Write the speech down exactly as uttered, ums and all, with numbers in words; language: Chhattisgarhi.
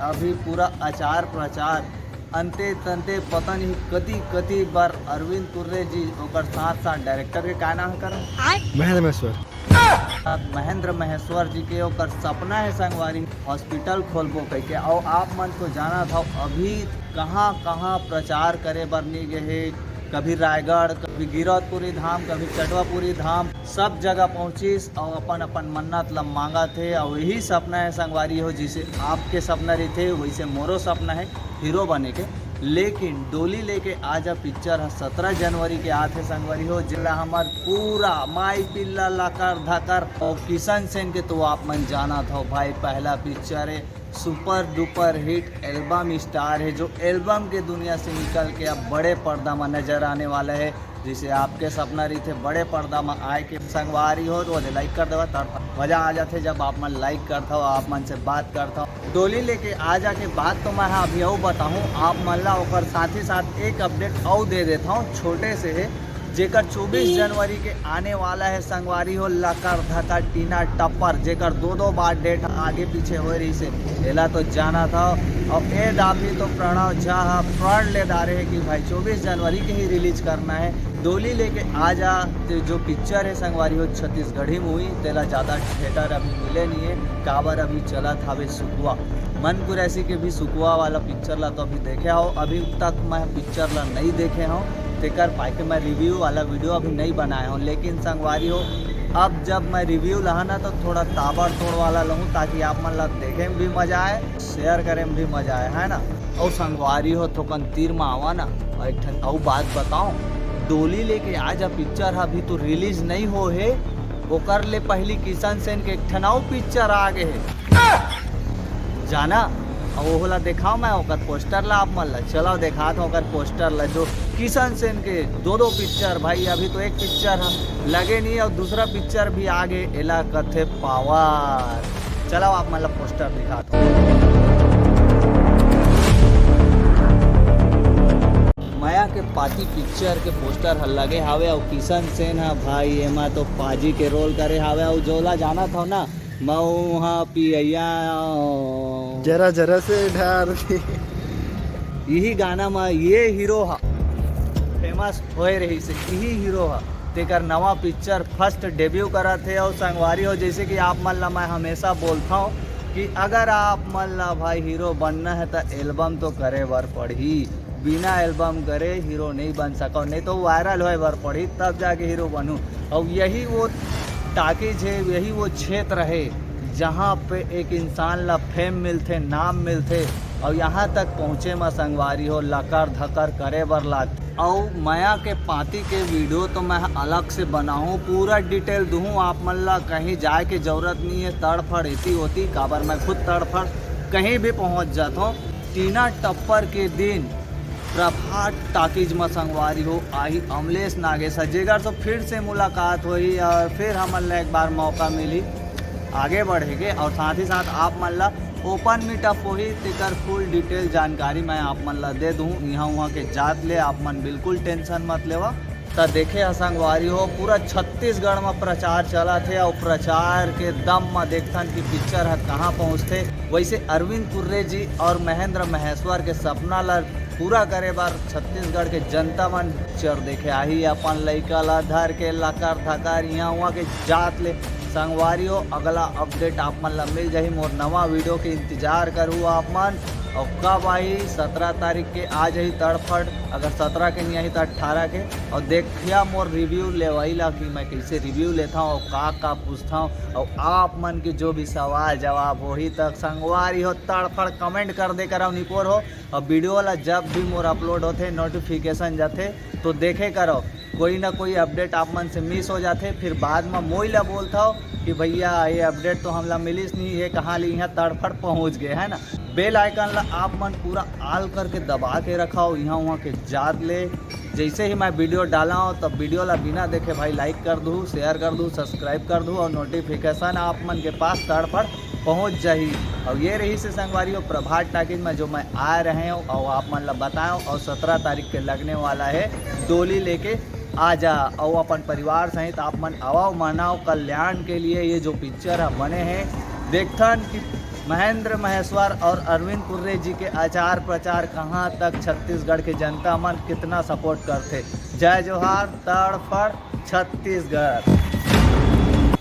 अभी पूरा अचार प्रचार, अंते तंते पता नहीं कति कति बार अरविंद कुर्रे जी, ओकर साथ साथ डायरेक्टर के का नाम है करा? महेंद्र महेश्वर। महेंद्र महेश्वर जी के ओकर सपना है संगवारी, हॉस्पिटल खोलबो कह के। और आप मन तो जानत हव, अभी कहाँ कहाँ प्रचार करे बर नहीं गए है, कभी रायगढ़, कभी गिरौदपुरी धाम, कभी चटवापुरी धाम, सब जगह पहुँचिस और अपन अपन मन्नत ल मांगत हे। और यही सपना है संगवारी हो, जिसे आपके सपना रहिथे वैसे मोरो सपना है हीरो बने के। लेकिन डोली लेके आजा पिक्चर ह सत्रह जनवरी के आथे संगवारी हो, जेला हमर पूरा माई पिल्ला लकर धकर और किशन सेन के तो आप मन जानत हो भाई, पहला पिक्चर है, super duper hit album star है, जो एल्बम के दुनिया से निकल के अब बड़े पर्दा में नजर आने वाला है। जिसे आपके सपना रहिथे बड़े पर्दा में आए के संगवारी हो तो लाइक कर देवा, तब मजा आ जाथे जब आप मन लाइक करथव, आप मन से बात करथव। डोली लेके आजा के बात तो मैं अभी अउ बताहूँ आप मन ला, ओकर साथ ही साथ एक अपडेट अउ दे देता हूँ छोटे से है, जेकर चौबीस जनवरी के आने वाला है संगवारी हो लकर धकर टीना टप्पर, जेकर दो दो बार डेट आगे पीछे हो रही से एला तो जाना था। और ए दाबी तो प्रणव झा हा प्रण ले डारे है कि भाई चौबीस जनवरी के ही रिलीज करना है। डोली लेके आजा ते जो पिक्चर है संगवारी हो छत्तीसगढ़ी मूवी, तेला ज़्यादा थिएटर अभी मिले नहीं है, काबर अभी चलत हवे सुकवा। मन कुरैशी के भी सुकवा वाला पिक्चर ला तो अभी देखे हो, अभी तक मैं पिक्चर ला नहीं देखे हो, तेकर पाई के मैं रिव्यू वाला वीडियो अभी नहीं बनाए हो। लेकिन संगवारी हो, अब जब मैं रिव्यू लहा ना तो थोड़ा ताबड़तोड़ वाला लहूँ, ताकि आप मन ला देखे में भी मजा आए, शेयर करे में भी मजा आए, है ना। और संगवारी हो थोकन तीर में आवा ना, और एक ठन अउ बात बताओ, डोली लेके आजा पिक्चर ह अभी तो रिलीज नहीं हो है, ओकर ले पहली किशन सेन के एक ठन अउ पिक्चर आ गए है, जाना। अब ओला देखाओ मैं ओकर पोस्टर ला आप मन ला, चलाओ देखात हूँ ओकर पोस्टर ला, जो किशन सेन के दो दो पिक्चर भाई, अभी तो एक पिक्चर ह लगे नहीं और दूसरा पिक्चर भी आ गए, एला कथे पावर। चलाओ आप मन ला पोस्टर दिखात हूँ। मया के पाती पिक्चर के पोस्टर ह लगे हावे अउ किशन सेन ह भाई एमा तो पाजी के रोल करे हावे अउ जोला जानत हव ना, मऊ हा पियैया। जरा जरा से ढार दी। यही गाना म ये हीरो ह फेमस होए रहिस, यही हीरो ह तेकर नवा पिक्चर फर्स्ट डेब्यू करत हे। और संगवारी हो, जैसे कि आप मन ला मैं हमेशा बोलता हूँ कि अगर आप मन ला भाई हीरो बनना है तो एल्बम तो करे बर पड़ही, बिना एल्बम करे हीरो नहीं बन सको, नहीं तो वायरल होए बर पड़ही तब जाके हीरो बनू। और यही वो टाकीज है, यही वो क्षेत्र है जहाँ पे एक इंसान ला फेम मिलथे, नाम मिलथे और यहाँ तक पहुँचे म संगवारी हो लकर धकर करे बर लागथे। अउ मया के पाती के वीडियो तो मैं अलग से बनाहूँ, पूरा डिटेल दूहूँ आप मन ला, कहीं जाए के जरूरत नहीं है तड़फड़ एती ओती, काबर मैं खुद तड़फड़ कहीं भी पहुँच जाता हूँ। टीना टप्पर के दिन प्रभात टाकीज म संगवारी हो आही अमलेश नागेश ह, जेकर से फिर से मुलाकात होही और फिर हमन ला एक बार मौका मिली आगे बढ़े के। और साथ ही साथ आप मन ला ओपन मीटअप होही, तेकर फुल डिटेल जानकारी मैं आप मन ला दे दूँ। यहाँ वहाँ के जात ले आप मन बिल्कुल टेंशन मत लेवा। त देखे ह संगवारी हो, पूरा छत्तीसगढ़ म प्रचार चलत हे और प्रचार के दम म देखथन कि पिक्चर ह कहाँ पहुँचथे। वैसे अरविंद कुर्रे जी और महेंद्र महेश्वर के सपना ला पूरा करे बर छत्तीसगढ़ के जनता मन पिक्चर देखे आही अपन लइका ला धर के लकर धकर इहाँ उहाँ के जात ले। संगवारी हो, अगला अपडेट आप मन ला मिल जाही। मोर नवा वीडियो के इंतजार करू आप मन। और कब आही? सत्रह तारीख के आ जाही तड़फड़, अगर सत्रह के नहीं आही तो अट्ठारह के। और देखिया मोर रिव्यू लेवाई ला कि मैं कैसे रिव्यू लेता हूँ और का का पूछता हूँ, और आप मन के जो भी सवाल जवाब होही तक संगवारी हो तड़फड़ कमेंट कर दे करव निपोर हो। और वीडियो ला जब भी मोर अपलोड होथे नोटिफिकेशन जाथे तो देखे करव, कोई ना कोई अपडेट आप मन से मिस हो जाथे, फिर बाद में मोई ला बोलथव कि भैया ये अपडेट तो हमला मिलिस नहीं, ये कहाँ ले यहाँ तड़फड़ पहुँच गए, है ना। बेल आइकन ला आप मन पूरा आल करके दबा के रखव, यहाँ वहाँ के जात ले। जैसे ही मैं वीडियो डाला हूँ तब वीडियो ला बिना देखे भाई लाइक कर दू, शेयर कर दू, सब्सक्राइब कर दू और नोटिफिकेशन आप मन के पास तड़फड़ पहुँच जाही। और ये रहिस संगवारी हो प्रभात टाकीज में जो मैं आ रहे हूँ और आप मन ला बताया हूँ। और सत्रह तारीख के लगने वाला है डोली लेके आजा, और अपन परिवार सहित आप मन आवा मनाव कल्याण के लिए। ये जो पिक्चर है बने हैं, देखथन कि महेंद्र महेश्वर और अरविंद कुर्रे जी के आचार प्रचार कहाँ तक छत्तीसगढ़ के जनता मन कितना सपोर्ट करथे। जय जोहार, तड़फड़ छत्तीसगढ़।